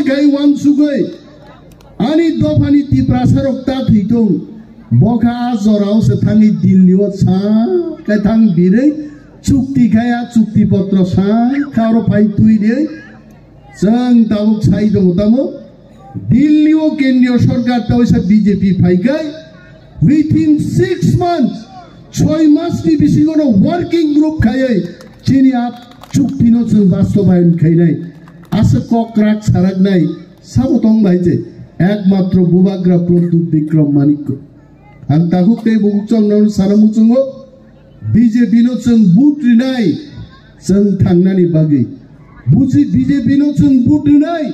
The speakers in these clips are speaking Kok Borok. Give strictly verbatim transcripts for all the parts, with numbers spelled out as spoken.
kai wansugwi ani dophani Tiprasarok ta thwi tong. Bo kha a jorao se thangwi Delhi o sa khe thang birwi chukti khai a chukti potro sa kha oro phai twi de. Chwng tabuk sai tongo tamo Delhi o kendriyo sorkar ta waisa B J P phai kai within six months, choi mas ni bisingo no working group khaiwi chini a chukti no chwng bastobayon khainai. Aswk kok krak saraknai sabo tong bai je ekmatro Bubagra Pradyut Bikram Manikko. Ang takhuk tei bukuk chwng no sana muchungo B J P no chwng vote rinai chwng thangnani bagwi. Buji B J P no chwng vote rinai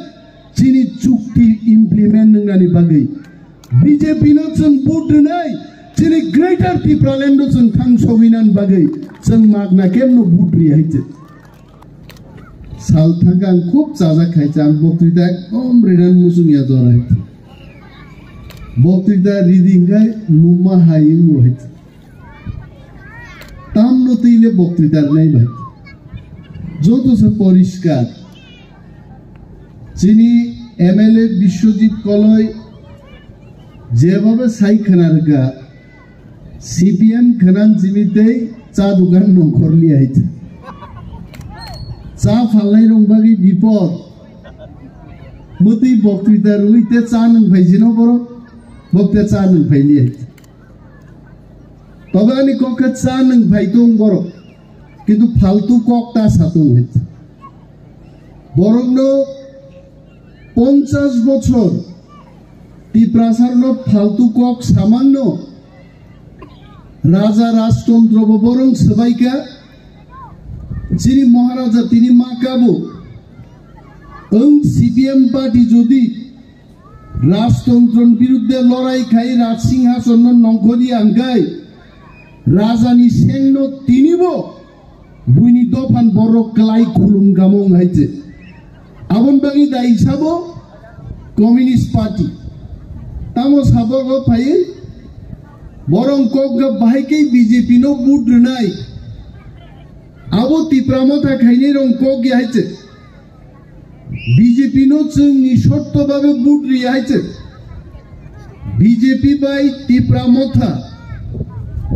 chini chukti implement wngnani bagwi. B J P no chwng vote rinai chini Greater Tipraland no chwng thang sogwinani bagwi chwng magna kemno vote ri hai chwng. Sal thangkhe ang khub chajak khai cha, ang boktwita ekdom rinani muchung ya jora hai. Boktwita ridi hwnkhe luma hai wngo hai. Tamno twi le boktwita rwnai bai. Joto se poriskar. Chini M L A Biswajit Koloi jebhabe sai khna rwkha, C P M khwnang simi tei cha dukan nongkhor li hai. Cha phalnai rong bagwi bipod. Mwtwi boktwita rwi te cha nwng phai jino borok, bok te cha nwng phai li hai. Tobe ani kok khe cha nwng phai tong borok, kintu phaltu kok ta sa tong hai. Borokno ponchas bochor Tiprasarno phaltu kok samangno Raja Rajtontro bo borong swbaikha, chini Maharaja tini ma kabo. Wng C P M party jodi Rajtontron biruddhe lorai khai Raj Singhasonno nongkhorya hwnkhe Rajani sengno tinibo buini dophan borok kwlai khulum gamo wng hai se. Aboni bagwi dai sabo Communist Party. Tamo sabo o phai borong kok ga bahai khe B J P no vote rwnai. Abo Tipra Motha khainai rong kok ya hai se. B J P no chwng ni shorto babe vote ri hai se. B J P bai Tipra Motha,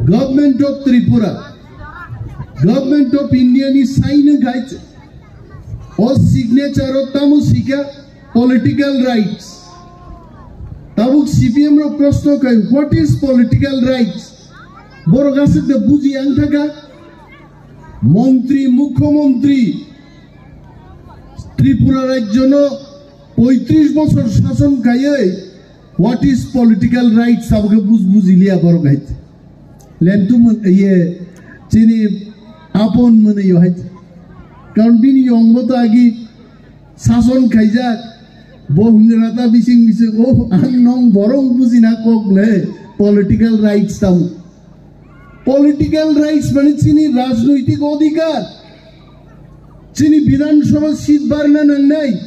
Government of Tripura, Government of India ni sign wng hai se. O signature o tamo sika political rights. Tabuk C P M rok proshno khai, what is political rights? Borok aswk da buji ang thaka. Montri, Mukhyamantri, Tripura rajyono poitris bochor sason khaiwi, what is political rights, abo khe buj-, bujiliya borok hai. Lentu mwn-, iye, chini apon mwnwi hai. Karon bini yongbo to agi sason khaijak, bo hwngra ta bising bising, oh, ang nong borok bujina kok le, political rights tamo. Political rights mane chini rajnoitik odhikar, chini Bidhan Sabha seat barna nangnai,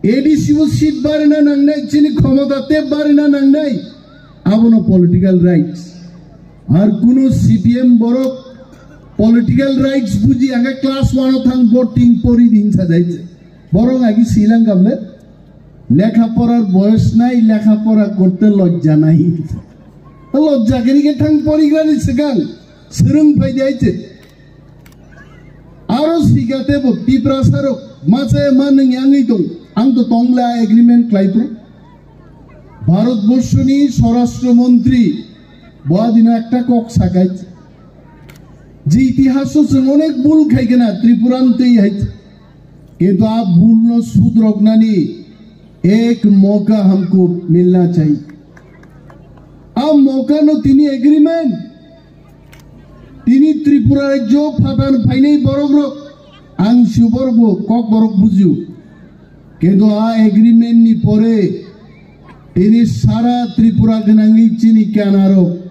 A D C o seat barna nangnai, chini khomota te barna nangnai, abono political rights. Ar kuno C P M borok political rights buji age class one o thang boarding pori din sajai se. Borok agi silang gamle lekha porar boyos nai, lekha pora korte lojja nai. Lojja giri ke thang porigrani swkang swrwng phai di hai se. Aro sikate bo Tiprasarok machaya ma nwng yangwi tong. Ang to tongla agreement khlai phuru. Bharatborsho ni Swarashtra Montri bo adino ekta kok sakai je itihaso chwng onek bul khai gana Tripura ni twi hai. Kintu a bul no sudroknani ek moka hamko milna chahi. A moka no tini agreement. Tini Tripura rajyo phatar phainai borok rok, ang si borok bo kok borok bujio. Kintu a agreement ni pore tini sara Tripura gwnangwi chini kanaro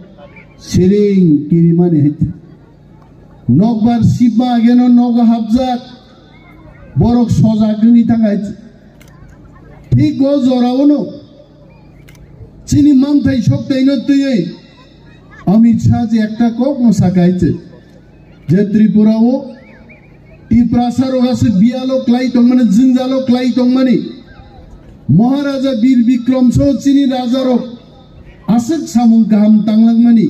siring kirimani hai. Nokbar sibma ageno nogo hapjak borok sojak wngwi thang hai. Thik o jorao no chini manthai soktaino twiwi Amit Shah je ekta kok no sakai se je Tripura o Tiprasa rok aswk biyalo klai tongmani, jwngjalo klai tongmani, Maharaja Bir Bikram so chini rajarok aswk samung kaham tanglangmani.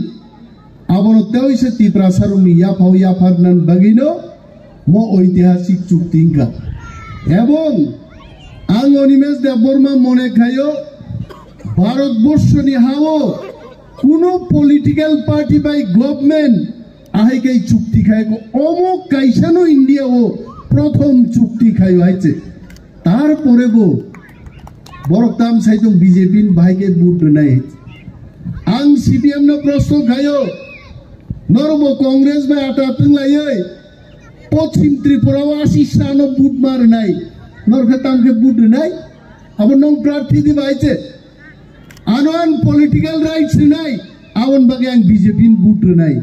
Abono teoisa Tiprasarokni yaphao yapharnani bagwino mo oitihasik chukti wngkha. Ebong ang Animesh Debbarma mone khaio, Bharat borshoni hao kuno political party bai government ahai kai chukti khai ko omo kaisano India o prothom chukti khaio hai se. Tarpore bo borok tam sai tong B J P ni bahai ke vote rwnai. Ang C P M no prosto khaio, norok bo Congress bai ata twng laioi Poschim Tripura o asi sano vote ma rwnai, norok khe tam khe vote rwnai, abo nong prarthi di bahai se. Ano ang political rights rwnai, aboni bagwi ang B J P ni vote rwnai.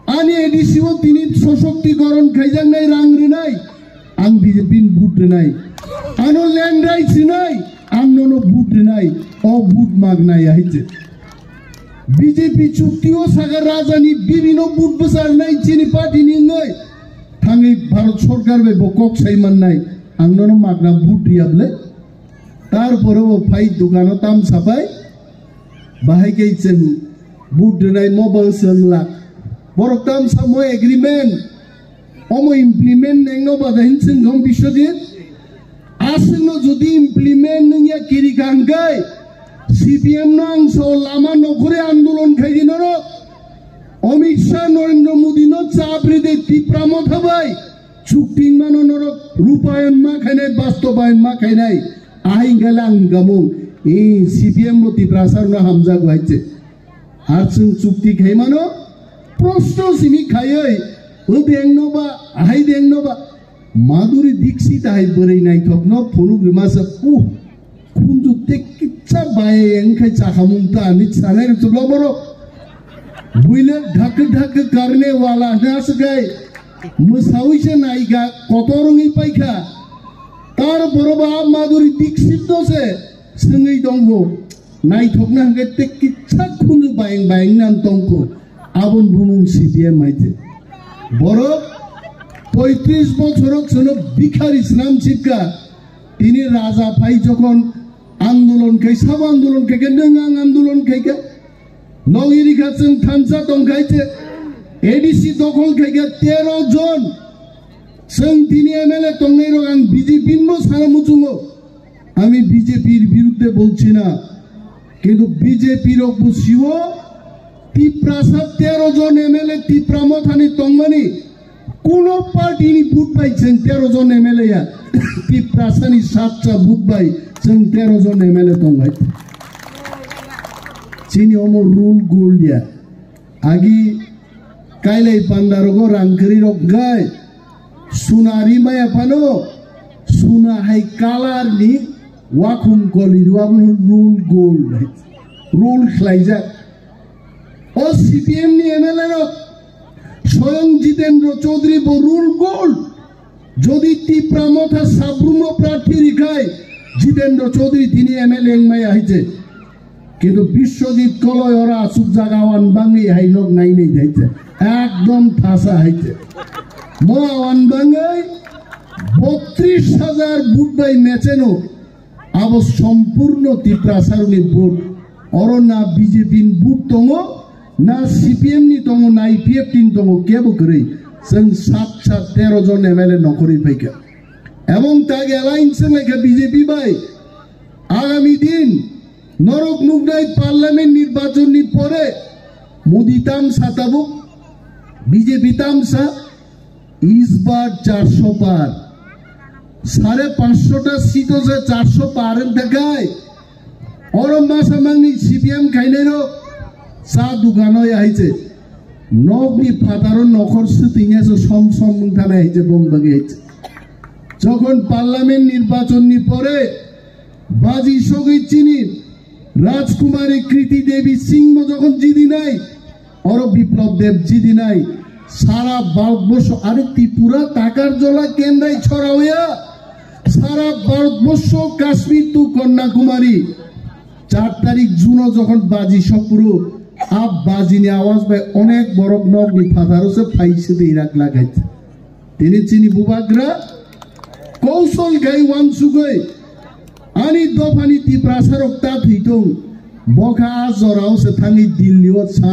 Ani A D C o tini soshokti goron khaijaknai rang rwnai, ang B J P ni vote rwnai. Ano land rights rwnai, ang nono vote rwnai, o vote magnai ahai se. B J P chukti o saka raja ni bibi no vote bwsa rwnai chini party ni wngwi, thangwi Bharat Sorkar bai bo kok sai mannai, ang nono magna vote riya bwle. Tarpore bo phai dukano tam sapai, bahai khe chwng vote rwnai mobile se wng lak. Borok tam samo agreement, omo implement nengno bada hin chwng jong Biswajit. Aswkno jodi implement wngya kiri kangkai, C P M no ang so lama nokhore andolon khaidi norok. Amit Shah, Narendra Modi no chapri de Tipra Motha bai. Chukting mano norok rupayon ma khainai, bastobayon ma khainai. Ahai hingkhe lang gamung. I C P M bo Tiprasa rokno hamjak wai se. Har chwng chukti khai mano. Prosto simi khaioi. O deng no ba, ahai deng no ba. Madhuri Dixit ahai bwrwi naithok no phunuk rima se. Uh. Khunju tei kitsa bai wngkhai chakhamung ta hinwi sanai rwchwk loborok. Buile dhakhe dhakhe karne wala hwnwi aswk hai mwsaui se naikha, kotor wngwi paikha. Tar boro ba Madhuri Dixit no se swngwi tongo. Naithokna hwnkhe tei kitsa khunju bayeng bayeng nan tongkho. Aboni bumung C P M hai se. Borok poitris bochorok chwngno bikhari swnam sipkha. Tini raja phai jokhon andolon khai, sabo andolon khai khe, nwng ang andolon khai khe, nogiri kha chwng thansa tong khai che, A D C dokhol khai khe tero jon. Chwng tini M L A tongnai rok ang B J P ni bo sana muchungo. Ami B J P ni birudde bolchi na. Kintu B J P rok bo siwo Tiprasa tero jon M L A Tipra Mothani tongmani kuno party ni vote bai chwng tero jon M L A ya Tiprasa ni satcha vote bai chwng tero jon M L A tongnai. Chini omo rule gold ya. Agi kailai panda rogo rang kwrwi rok gai suna ri maya phano suna hai color ni wakhum koli rw abono rule gold hai rule khlaijak. O C P M ni M L A rok soyong Jitendra Chaudhary bo rule gold. Jodi Tipra Motha Sabrumo prarthi rikhai Jitendra Chaudhary tini M L A wngmaya hai se. Kintu Biswajit Koloi oro asuk jaga awan bangwi hai nok nai nai hai se. Ekdom thasa hai se. Mo awan bangwi botris hajar vote bai mecheno. Abo sompurno Tiprasarokni vote. Oro na B J P ni vote tongo, na C P M ni tongo, na I P F T ni tongo, kebo kwrwi. Chwng sat sat tero jon M L A nokhorwi phaikha. Ebong tak alliance wnglaikha B J P bai. Agami din norok nuknai parliament nirbachon ni pore Modi tamsa tabuk, B J P tamsa, Isbar charsho par. Sare panchsho ta seat o je charsho par wng thangkhai. Oro masa mangni C P M khainai rok cha dukano ya hai se. Nokni phataro nokhor swtwingnai se som som wng thanai hai se bong bagwi hai se. Jokhon parliament nirbachon ni pore baji sogwi chini Rajkumari Kriti Devi Singh bo jokhon jidinai, oro Biplab Deb jidinai, sara Bharatborsho are Tripura, Takarjola, Kendrai chhorao ya, sara Bharatborsho Kashmir to Kanyakumari. Char tarik June o jokhon baji sokphuru, a bajini awaj bai onek borok nokni phataro se phai se de irak lagai. Tini chini bubagra koushol khai wansugwi Ani dophani Tiprasa rok ta thwi tong. Bokha a jorao se thangwi Delhi o sa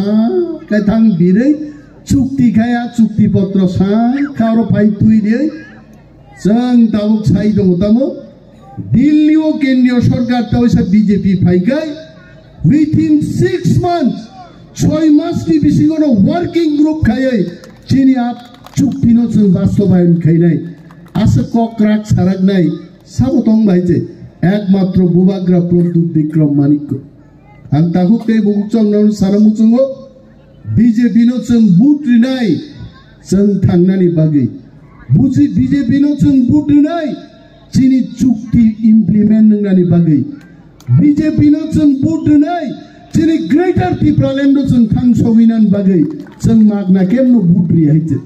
khe thang birwi chukti khaya, chukti potro sa kha oro phai twi de. Chwng tabuk sai tongo tamo. Delhi o kendriyo sorkar ta waisa B J P phai khe within six months, choi mas ni bisingo no working group khayai chini a chukti no chwng bastobayon khainai. Asa kok krak saraknai sabo tong bai je ekmatro Bubagra Pradyut Bikram Manikko. Ang takhuk tei bukuk chong no sana muchungo B J P no chwng vote rinai chwng thangnani bagwi. Buji B J P no chwng vote rinai chini chukti implement wngnani bagwi. B J P no chwng vote rinai chini Greater Tipraland no chwng thang sogwinani bagwi chwng magna kemno vote ri hai chwng.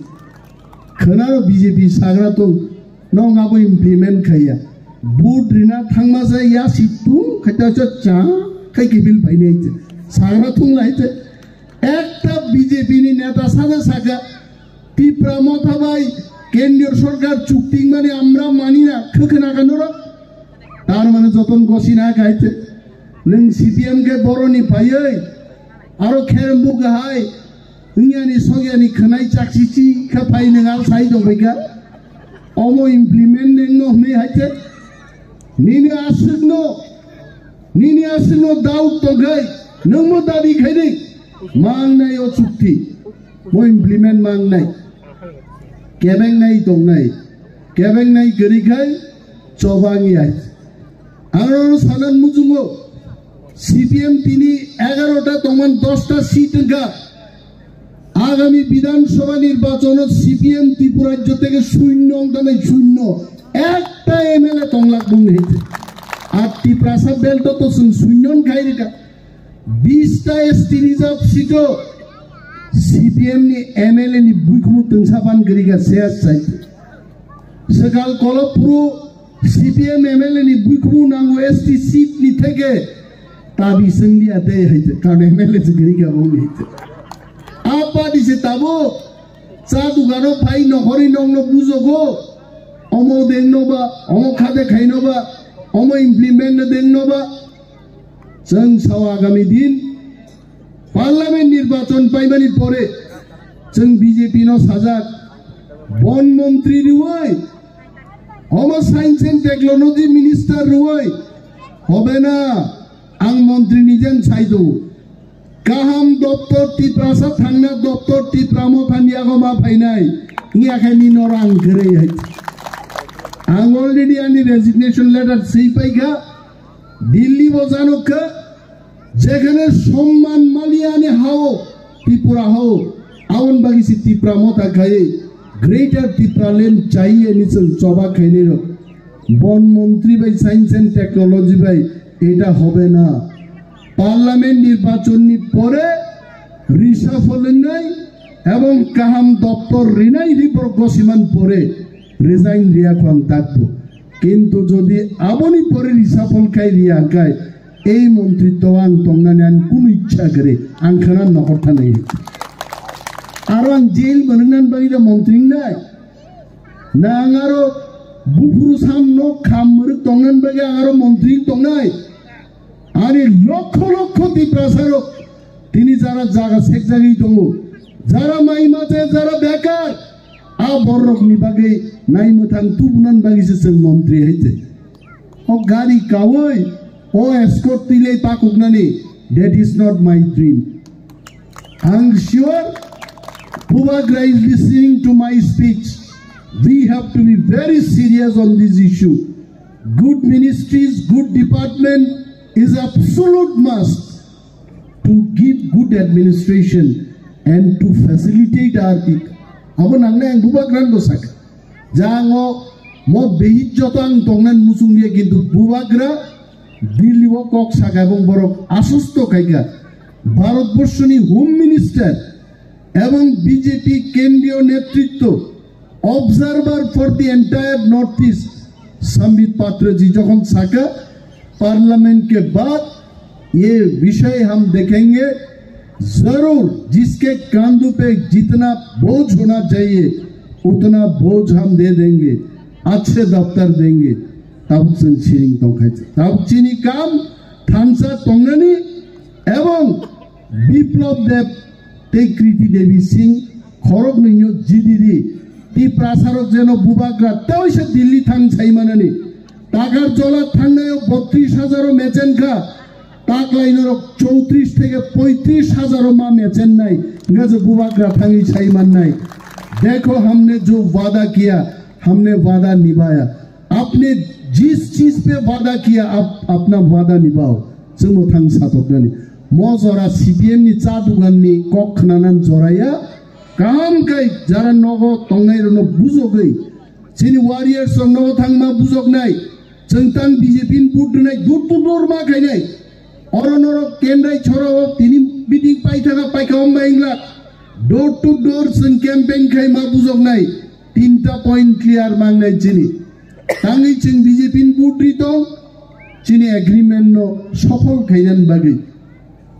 Khwnaro B J P sagra tong, nong abo implement khaiya. Vote rina thangma jai ya si tung khaita cha cha khai kibil painai che. Sagra tong lai che. Ekta B J P ni neta sada saka Tipra Motha bai kendriyo sorkar chukti mani amra mani na khwkhwna ka norok. Tar mane joton gosi na kai che. Nung C P M ke boroni phaioi aro kherem bu gahai. Wngya ni sogya ni khwnai chak si chi kha phai nwng al sai tong bai kha. Omo implement nwng no hwnwi hai khe. Nini aswk no, nini aswk no doubt tong khai, nwng mo dabi khai ni. Mang nai o chukti. Mo implement mang nai. Kebeng nai tong nai. Kebeng nai kwrwi khai chobang yai. Ang roro sanan muchungo. C P M tini egarota tongman dosta seat wngkha. Agami Bidhan Sabha nirbachon o C P M Tripura rajyo theke shunyo wngtanai shunyo. Ekta M L A tonglak bung hete. Ar Tiprasa belt o to chwng shunyo wngkhai rika. Bista S T reserve seat o C P M ni M L A ni buikhumu twngsa ban kwrika seyas sai. Swkal Kolopuro C P M M L A ni buikhumu nango S T seat ni theke tabi swngliya de hai te, karon M L A se giri ga bong ni te. Apa di se tabo cha dugano phai nokhori nongno bujogo, omo dengno ba, omo khade khaino ba, omo implement no dengno ba. Chwng sao agami din Parliament nirbachon paimani pore chwng B J P no sajak, bon montri rwoi, omo science and technology minister rwoi, hobe na ang montri ni jen sai do. Kaham doptor Tiprasa thangna doptor Tipra Motha ni yago ma phainai, ngiya khe ni norang gere hai. Ang already ani resignation letter sei paikha, Delhi bo janokha, Jekhane Somman Maliani hao, Tripura hao, aboni bagwi se Tipra Motha khai Greater Tipraland chaiye ni chwng choba khainai rok. Bon montri bai science and technology bai eta hobe na. Parliament nirbachon ni pore reshuffle wngnai ebong kaham doptor rinai report gosiman pore resign riya khwang takbo. Kintu jodi aboni pore reshuffle khai riya khai, ei montritto ang tongnani ang kunu ichha kwrwi, ang khana nohor thanai. Aro ang jail mwnwknani bagwi da montri wngnai? Na ang aro buphuru sam nok kham mwrwk tongnani bagwi ang aro montri tongnai? Ani lokho lokho Tiprasa rok tini jara jaga sekjagwi tongo, jara mai mate, jara bekar, a borok ni bagwi nai mwthang tubunan bagwi se chwng montri hai te. O gari kawi, o escort twilai pakuknani, that is not my dream. I'm sure Bubagra is listening to my speech. We have to be very serious on this issue. Good ministries, good department is absolute must to give good administration and to facilitate our people. Abo nangnai ang Bubagra no sak. Jang o mo behit joto ang tongnan muchung dia kintu Bubagra Delhi o kok saka ebong borok asusto khaika. Bharatborsho ni Home Minister ebong B J P kendriyo netritto observer for the entire North East Sambit Patra ji jokhon saka Parliament ke baad ये विषय हम देखेंगे जरूर, जिसके कांधों पे जितना बोझ होना चाहिए उतना बोझ हम दे देंगे, अच्छे दफ्तर देंगे। Tabuk chwng siring tongkhai. Tabuk chini kam thansa tongnani ebong Biplab Deb tei Kriti Devi Singh khorok nino jidiri Tiprasarok jeno bubagra teoisa Delhi thang saimanani. Takar jola thangnayo botris hajar o mechen kha. Taklai norok chowtris theke poitris hajar o ma mechen nai. Nga je bubagra thangwi sai mannai. Dekho, hamne jo wada kiya, hamne wada nibhaya. Apne jis cheez pe wada kiya, ap apna wada nibhao. Chwngno thang satoknani. Mo jora C P M ni cha dugan ni kok khnanan joraya. Kaham kai jara nogo tongnai rono bujogwi. Chini warriors rok nogo thangma bujoknai. Chwng tang B J P ni vote rwnai, door to door ma khainai. Oro norok kendrai choro tini meeting paithaka paikha wngma wngla. Door to door chwng campaign khai ma bujoknai. Tinta point clear mangnai chini. Tangwi chwng B J P ni vote ri tong, chini agreement no sophol khainan bagwi.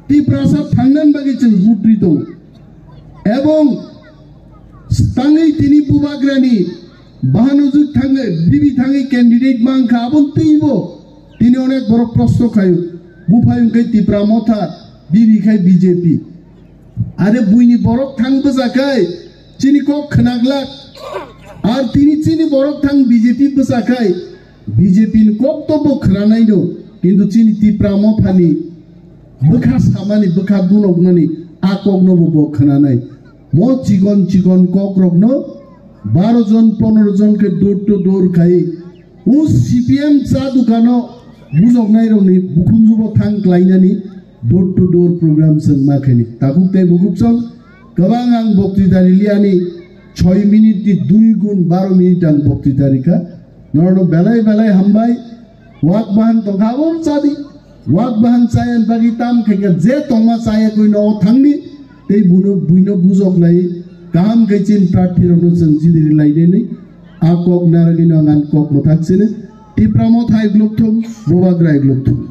Tiprasa thangnan bagwi chwng vote ri tong. Ebong tangwi tini bubagrani bahano jwk thangwi, bibi thangwi candidate mankha, abon twibo tini onek borok prosto khaio. Buphai wngkhe Tipra Motha, bibi khai B J P. Are buini borok thang bwsakhai chini kok khwnaglak. Ar tini chini borok thang B J P bwsakhai B J P ni kok to bo khwnanai no, kintu chini Tipra Mothani bwkha samani, bwkha dunoknani a kokno bo bo khwnanai. Mo chikon chikon kok rokno baro jon pondro jon khe door to door khai, o C P M cha dukano bujoknai rokni bukhunjubo thang klainani door to door program chwng ma khaini. Takhuk tei bukhuk chwng kwbang ang boktwita riliani, choi minute ni dui gun baro minute ang boktwita rikha. Norokno belai belai hambai. Wak bahan tongkha abo chadi. Wak bahan chaya bagwi tam khaikha, je tongma chaya koi no thangni tei buno buino bujok lai kaham khe chin prarthi rokno chwng jidiri lai deni. A kok naragino ang an kok mwthak sini. Tipra Motha igluk thung, Bubagra igluk thung.